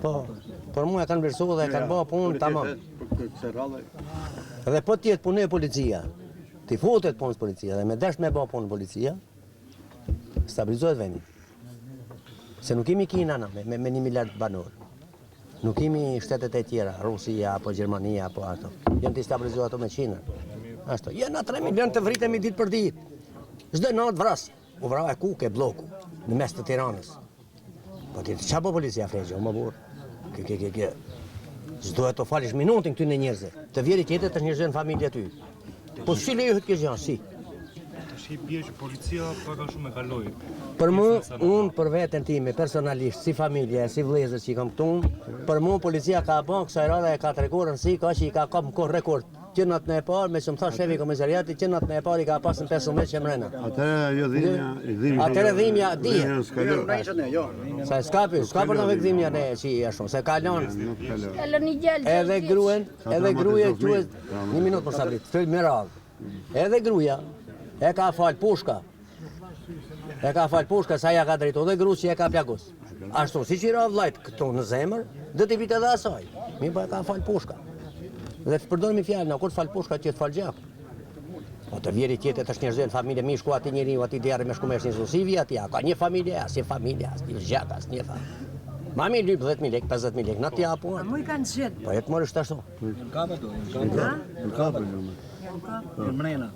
Po, për mua e kanë vlerësu dhe e kanë bërë punë tamam. Dhe po të jetë punë e policia, t'i futet punës policia dhe me dasht me bë punë policia, stabilizohet vendi. Se nuk jemi Kina na, me, me, me një miliard banor. Nuk jemi shtetet e tjera, Rusia apo Gjermania apo ato. Janë të stabilizuar ato me Kinën. Ashtu. Jena 3 milion të vritemi ditë për ditë. Çdo natë vras. U vra e kuke blloku në mes të Tiranës. Po ti ç'a bo policia fregje, o më burr. Kë kë kë kë. S'duhet të falësh minutin këtyne njerëzve. Të vjeri tjetër të njerëzve në familje aty. Po si lejohet kjo gjë, si? Tash i bie që policia pak a shumë e kaloi. Për mu, unë për veten time, personalisht, si familje, si vëllezër që i kam këtu, për mu policia ka bën kësaj radhe e ka treguar rëndësi, ka që i ka kap në kohë rekord. Që natën e parë, me që më tha shefi i komisariatit, që natën e parë i ka pasën 15 që mrena. Atëherë ajo dhimbja, dhimbja. Atëherë dhimbja dihet. Sa s'ka py, s'ka për të vek dhimbja ne që i ashtu, se ka lënë. Edhe gruen, edhe gruja quhet, një minutë për sabrit, të me radhë. Edhe gruja e ka fal pushka. E ka fal pushka sa ja ka drejtu dhe grus që e ka plagos. Ashtu siç i ra vllajt këtu në zemër, do t'i vite edhe asaj. Mirë po e ka fal pushka. Dhe të përdormi fjalën, kur të fal pushka që të fal gjak. Po të vjeri tjetër të shnjerëzojnë në familje, mi shku ati njeriu, ati derri me shku me shnjerëzu. Si vi ati, a ka një familje, as një familje, as një gjak, as një familje. Ma mi lyp 10.000 lek, 50.000 lek, në t'ja apo. A mu i kanë gjetë? Po jetë morë ashtu. Në kapë do, në kapë. Në kapë, në mrena.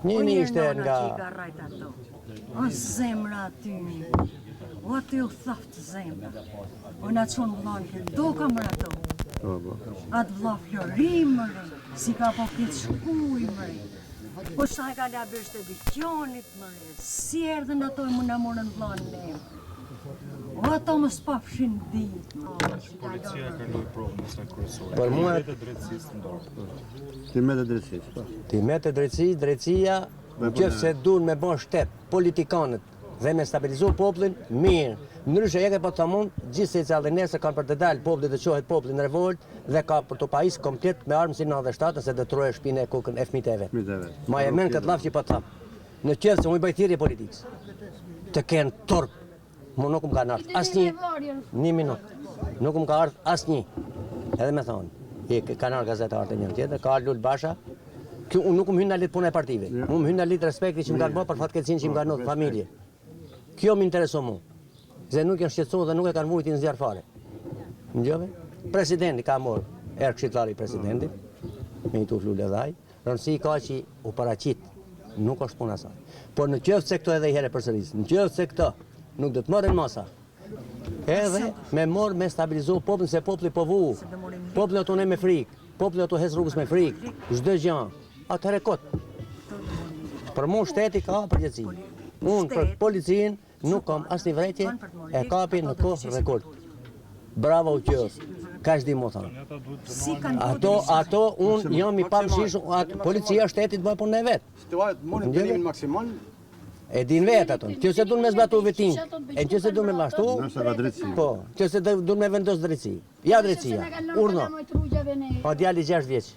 Një një ishte nga... O zemra aty, o aty u thaft zemra, o na qonë vllanë që do ka mërë ato, po, po. atë vlla Florim mëre, si ka po këtë shkuj mëre, po sa e ka la beshtë e dyqanit mëre, si erdhën ato e më na morën vllanë ne, o ato më s'pafshin ditë. Policia kaloi provën e saj kryesore. Për mua të drejtësisë në dorë. Ti me të drejtësisë, po. Ti me të drejtësisë, drejtësia Në qoftë se duan me bë shtet politikanët dhe me stabilizu popullin, mirë. Ndryshe e ke po të them unë, gjithsecili nesër kanë për të dalë populli të çohet populli në revolt dhe ka për të pajis komplet me armë si 97 se detyrojë shtëpinë e kokën e fëmijët e vet. Ma e mend këtë llaf që po të them. Në qoftë se unë i bëj thirrje politikës, të kenë turp Mu nuk më ka ardhë asnjë, një minut, nuk më ka ardhë asnjë, edhe me thonë, i kanë ardhë gazetarët e një tjetër, ka ardhë Lul Basha, kjo unë nuk më hynë në litë puna e partive, mu më hynë në litë respekti që më kanë bërë për fatkeqësinë që më kanë ndodhë familje. Kjo më intereso mu, se nuk janë shqetësu dhe nuk e kanë vujt në zjarr fare. Më dëgjove? Presidenti ka morë, erë këshilltari i presidentit, me i tufë lule dhe ai, Rëndësi ka që u paraqit, nuk është puna saj. Por në qoftë se këto edhe i herë përsëris, në qoftë se këto nuk do të marrin masa, edhe me morë me stabilizu popullin, se populli po vu, populli ato ne me frikë, populli ato hes rrugës me frikë, çdo gjë, atëherë kot. Për mu shteti ka përgjegjësi. Unë për policinë Nuk kam asnjë vërejtje, e kapi në kohë rekord. Bravo u qoftë. Kaq di me thonë. Ato, ato, unë jam i pamëshirshëm, ato, policia e shtetit bëj punën e vet. Situatë mund të dënimin maksimal. E din vet ato. Në qoftë se duan me zbatu vetin, e në qoftë se duan me ashtu, po, në qoftë se duan me vendos drejtësi. Ja drejtësia. Urdhno. Po djali 6 vjeç.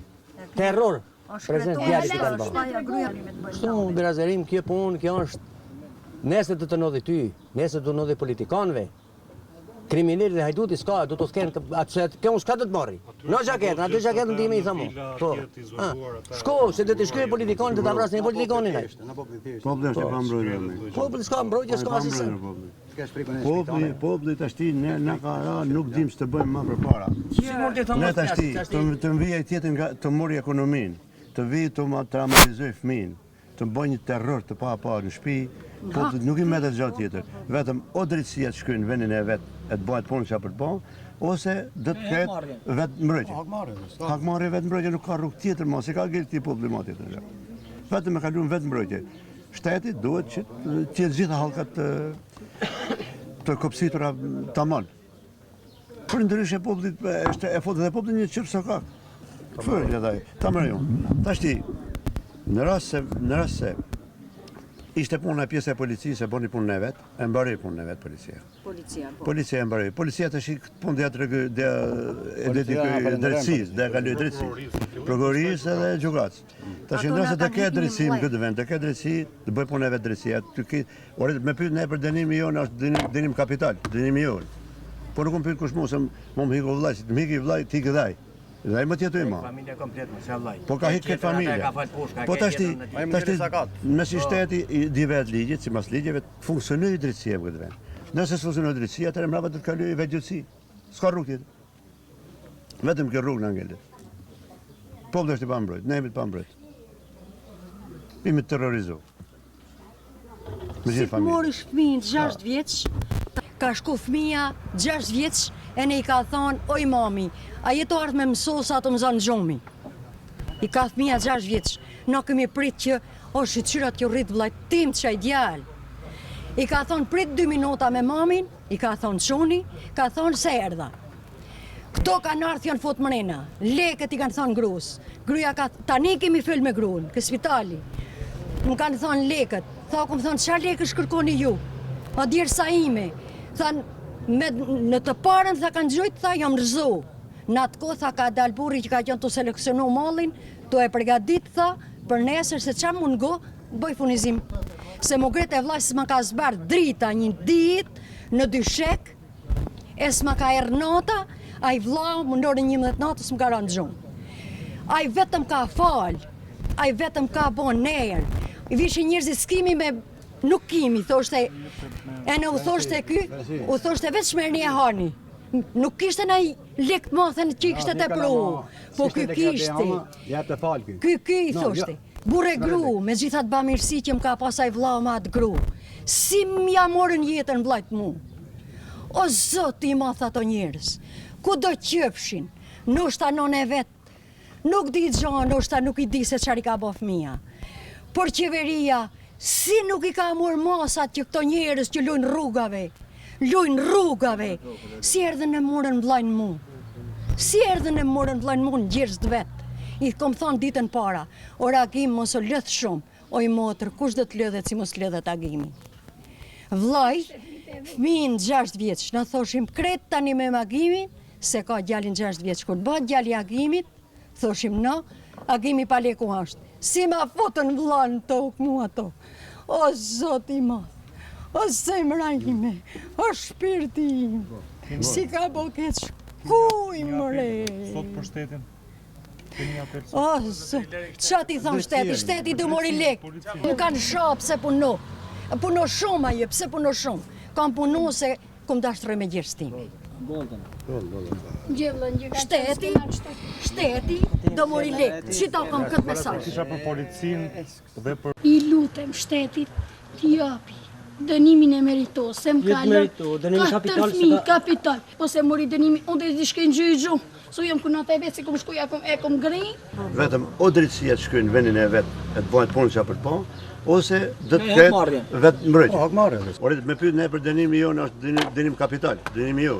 Terror. Prezent djalit i kanë bërë. Kështu, birazerim, kjo punë, kjo është, nesër do të ndodhi ty, nesër do të ndodhi politikanëve, krimineli dhe hajduti s'ka, do të s'kenë, atë se kjo unë s'ka do të marri. Në xhaketë, atë xhaketën time i thamë. Po. Shko, se do të shkojë politikanët, do ta vrasin politikanin ai. Populli është i pambrojtur. Populli s'ka mbrojtje, s'ka asgjë. Populli, populli tashti ne na ka ra, nuk dim ç'të bëjmë më përpara. Ne tashti të të vijë ai tjetër nga të mori ekonominë, të vijë të ma traumatizojë fëmijën, të bëjë një terror të paparë në shtëpi, popullit nuk i mbetet gjë tjetër. Vetëm o drejtësia të shkojë në vendin e vet e të bëhet punë çfarë për të bërë, ose do të ketë vetëmbrojtje. Hakmarrje vetëmbrojtje nuk ka rrugë tjetër më, s'i ka ngel këtij populli më tjetër. Vetëm me kalu në vetëmbrojtje. Shteti duhet që të jetë gjitha hallkat të, të kopsitura tamam. Për ndryshe popullit është e futet dhe populli një qërë sokak. Fërë, që taj, ta mërë ju. Tashti, në rast se, në rast se ishte puna e pjesa e policisë, e boni punën e vet, e mbaroi punën e vet policia. Policia, po. Policia e mbaroi. Policia tash këtë punë dhe tregoj dhe e dedikoi drejtësisë, dhe e kaloi drejtësisë. Prokurorisë edhe gjykatës. Tash nëse do ketë drejtësi në këtë vend, do ketë drejtësi, të bëj punën e vet drejtësia. Ty ke, ore me pyet ne për dënimi jonë është dënim, dënim kapital, dënimi jonë. Po nuk më pyet kush mua se mu më hiku vllai, si të më hiki vllai, ti hik dhe ai. Dhe ai më tjetër ma. Familja komplet, më sa vllai. Po ka hik këtë familje. Po tashti, tashti, me si shteti i di vetë ligjit, sipas ligjeve, të funksionojë drejtësia në këtë vend. Nëse s'funksionon drejtësia, atëherë mbrapa do të kalojë vetëgjyqësi. S'ka rrugë tjetër. Vetëm kjo rrugë na ngelet. Populli është i pambrojt, ne jemi të pambrojt. Jemi të terrorizu. Me Si gjithë të familjen. morish fëmijën 6 vjeç, ka shku fëmija 6 vjeç e ne i ka thonë, oj mami, a je tu ardhë me mësu sa të më zonë gjumi? I ka fëmija 6 vjeç, na kemi prit që, o shyqyrat ju rrit vllajt tim qaj djalë. I ka thonë prit 2 minuta me mamin, i ka thonë çuni, ka thonë se erdha. Këto kanë ardhë janë fut mrena, lekët i kanë thonë grus. Gruja ka, tani kemi fol me grun, ke spitali. Më kanë thonë lekët, tha ku më thonë, qa lekësh kërkoni ju? Pa djersa ime. Tha, me, në të parën, tha kanë gjujt, tha, jam rëzu. Në atë kohë, tha, ka dalë burri që ka qenë të seleksionu mallin, të e përgatit, tha, për nesër se qa mungo, bëj furnizim. Se më gretë e vllaj s'ma ka zbardh drita një ditë në dyshek, e s'ma ka erë nata, ai vllau më në orën 11 natës më ka rënë gjumë. Ai vetëm ka fal, ai vetëm ka bo ner. I vishin njerëzit s'kimi me nuk kimi, thoshte, e në u thoshte ky, u thoshte veç merrni e hani. Nuk kishte naj lek të madhe që i kishte të pru, po ky kishte. Ja të fal ky. Ky ky i thoshte. Burre gru, me gjithë atë bamirësi që më ka pas ai vllau me atë gru. Si m'ja morën jetën vllajt mu. O zot i madh ato njerëz. Ku do qefshin, ndoshta nona e vet. Nuk di gjë, ndoshta nuk i di se çfarë i ka bë fëmia. Por qeveria si nuk i ka marrë masat që këto njerëz që luajnë rrugave, luajnë rrugave, si erdhën e morën vllajn mu. Si erdhën e morën vllajn mu në gjerës të vet. I kom thonë ditën para, ora Agim mos u lëth shumë, oj motër, kush do të lëdhet si mos lëdhet Agimi. Vllaj, fëmijën 6 vjeç, na thoshim kret tani me Agimin, se ka djalin 6 vjeç. Kur bëhet djali Agimit, thoshim no, Agimi pa leku është. Si ma futën vlla në tokë mu ato. O zot i madh, o zemra ime, o shpirti im. Si ka bo keq, kuj mëre? Sot për shtetin. Keni një apel sot. O, zot, qa ti thonë shteti? Shteti du mori lek. Më kanë sha pse puno. Puno shumë aje, pse puno shumë? Kam punu se kum dash të rroj me gjerës time. Shteti, shteti do mori lek. Qito kam këtë mesazh. Kisha për policinë dhe për I lutem shtetit t'i japi dënimin e meritos, se më ka lënë dënimin katër kapital, se fëmijë, ka- kapital, po se mori dënimin, unë dhe di shkej në gjy gjumë, su jam kunata e vetë, se kum shku, ja kum, e kum gri, Vetëm o drejtësia të shkojë në vendin e vet e të bëhet punë çfarë për të po, ose do të ketë vetë mbrojtje. Po, hakmarrje. Ore, me pyet ne për dënimi jonë është dënim, dënim kapital, dënimi jo.